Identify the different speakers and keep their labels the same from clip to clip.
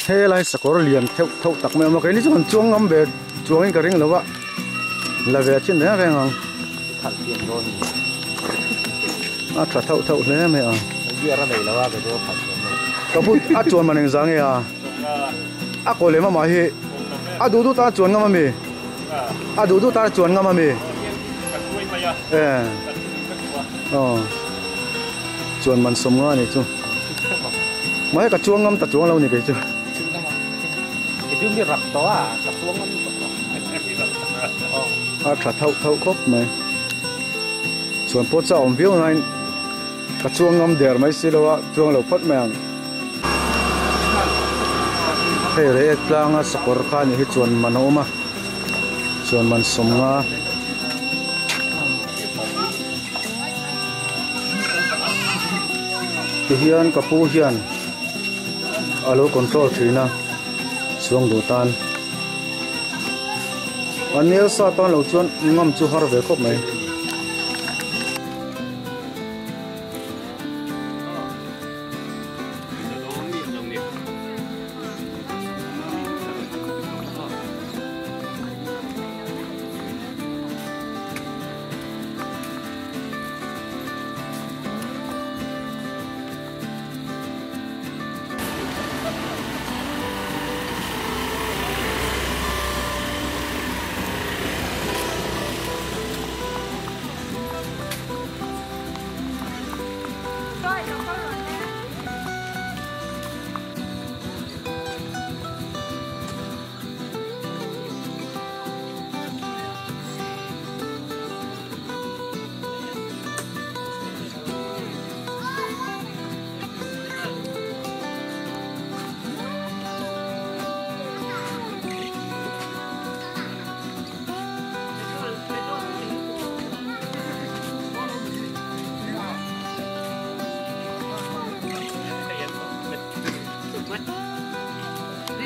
Speaker 1: Helai sakawr lian theuh theuh tak mai a awm a keini chu kan chuang ngam ve chuangin ka ring lo a la ve chin reng reng ang. A tha theuh theuh hle mai a. Ka pu a chuan man engzah nge a? A kaw lem amah hi a duh duh tan a chuan ngam ami? A duh duh tan a chuan ngam ami? Aw chuan man sawm nga anih chu. Mahse ka chuang ngam ta chuang lo ni kei chu. A tha thauh thauh khawp mai. Chuan pawh chu a awm viau nain ka chuang ngam der mai si lo a, chuang lo phawt mai ang. Hei reh tlanga sakawr kha anih hi chuan man a awm a, chuan man sawm nga. Tihian ka pu hian a lo control thin a, chuang duh tan. A nel sa tan lo chuan ngam chu har ve khawp mai.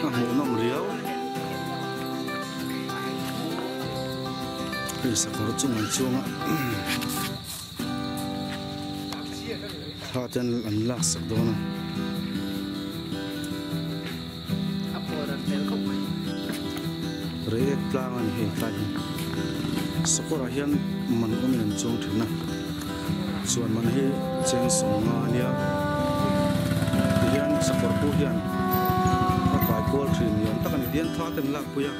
Speaker 1: A hmuhnawm riau. Hei sakawr chung an chuang a thla te an lak sak dawn a. Reiek tlang a ni hei tlai hi sakawrah hian man awmin an chuang thin a chuan man hi cheng sawm nga a nia tihian sakawr pawh hian a kai kual thin ni awm tak a ni tihian thla te an lakpui a.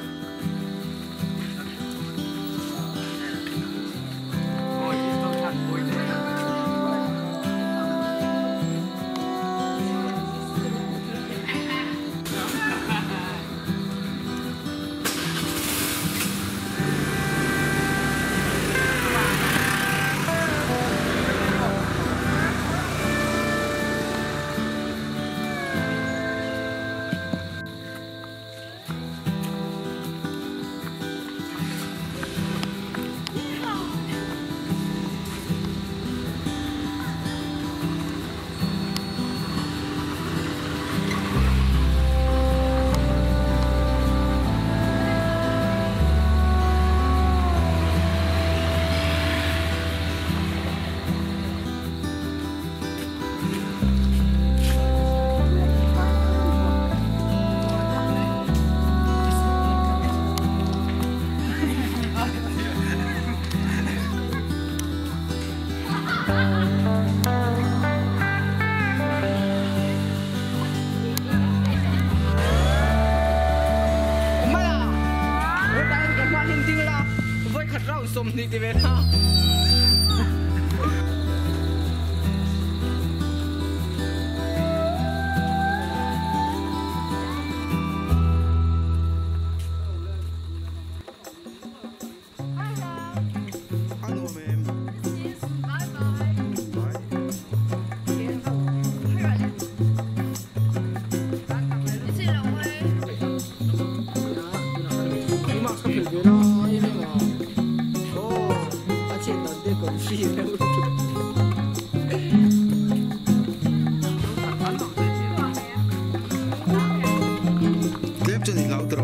Speaker 1: Tlem chuan i hlau tawh.